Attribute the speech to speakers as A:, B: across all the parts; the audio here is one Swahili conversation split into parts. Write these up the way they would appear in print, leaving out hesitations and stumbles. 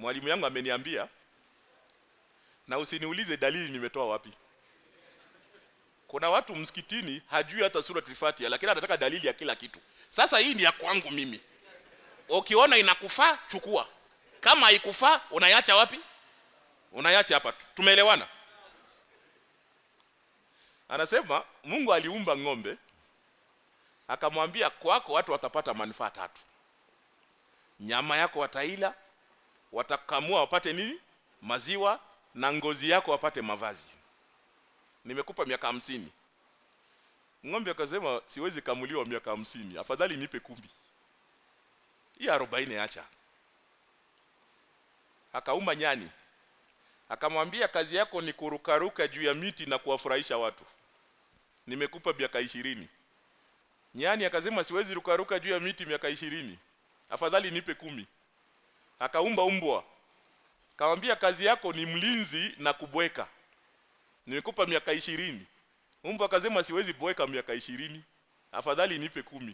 A: Mwalimu yangu ameniambia, na usiniulize dalili nimetoa wapi. Kuna watu msikitini hajui hata suratul Fatiha, lakini anataka dalili ya kila kitu. Sasa hii ni ya kwangu mimi. Ukiona inakufaa chukua, kama haikufaa unaiacha wapi? Unaiacha hapa. Tumeelewana? Anasema Mungu aliumba ng'ombe akamwambia, kwako watu watapata manufaa tatu. Nyama yako wataila, watakamua wapate nini? Maziwa, na ngozi yako wapate mavazi. Nimekupa miaka 50. Ng'ombe akasema siwezi kamuliwa miaka 50, afadhali nipe 10. Hii 40 acha. Akaumba nyani, akamwambia kazi yako ni kurukaruka juu ya miti na kuwafurahisha watu. Nimekupa miaka 20. Nyani akasema siwezi rukaruka juu ya miti miaka 20, afadhali nipe 10. Akaumba umbwa, akamwambia kazi yako ni mlinzi na kubweka. Nimekupa miaka 20. Umbwa akasema siwezi bweka miaka 20, afadhali nipe 10.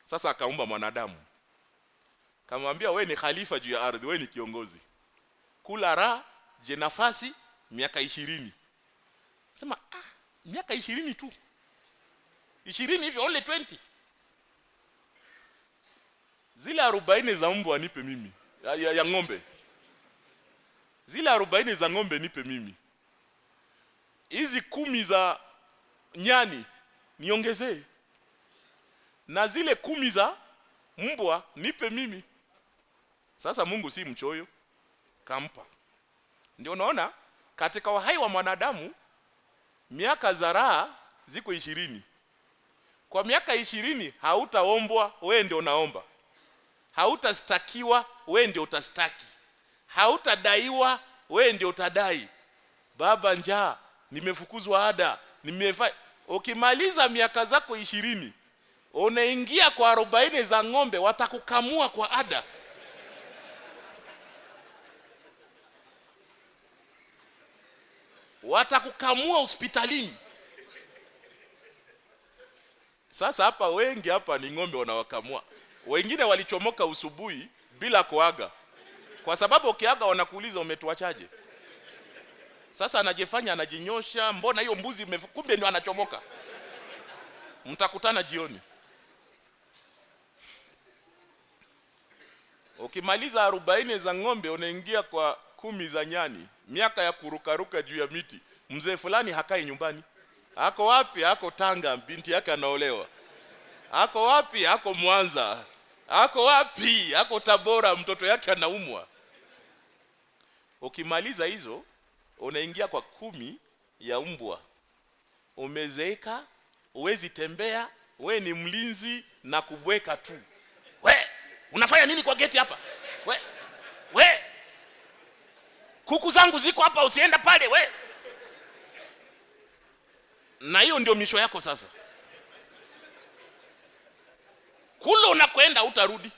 A: Sasa akaumba mwanadamu, akamwambia we ni khalifa juu ya ardhi, we ni kiongozi, kula raha, je nafasi miaka 20. Sema miaka 20 tu, 20 hivi, only 20. Zile 40 za mbwa nipe mimi, ya ng'ombe. Zile 40 za ng'ombe nipe mimi. Hizi 10 za nyani niongezee, na zile 10 za mbwa nipe mimi. Sasa Mungu si mchoyo, kampa. Ndio unaona katika uhai wa mwanadamu miaka za raha ziko 20. Kwa miaka 20 hautaombwa, wewe ndio unaomba. Hautastakiwa, wewe ndio utastaki. Hautadaiwa, wewe ndio utadai. Baba njaa, nimefukuzwa ada, nimefa. Ukimaliza miaka zako 20, unaingia kwa 40 za ng'ombe, watakukamua kwa ada. Watakukamua hospitalini. Sasa hapa wengi hapa ni ng'ombe wanawakamua. Wengine walichomoka usubuhi bila kuaga. Kwa sababu ukiaga wanakuuliza umetuachaje? Sasa anajifanya anajinyosha, mbona hiyo mbuzi kumbe ndio anachomoka. Mtakutana jioni. Ukimaliza 40 za ng'ombe unaingia kwa 10 za nyani, miaka ya kurukaruka juu ya miti. Mzee fulani hakai nyumbani. Ako wapi? Ako Tanga, binti yake anaolewa. Ako wapi? Ako Mwanza. Ako wapi? Ako Tabora, mtoto yake anaumwa. Ukimaliza hizo unaingia kwa 10 ya mbwa. Umezeeka, huwezi tembea, we ni mlinzi na kubweka tu. We, unafanya nini kwa geti hapa? We, we. Kuku zangu ziko hapa, usienda pale we. Na hiyo ndio misho yako sasa. Kule unakwenda utarudi.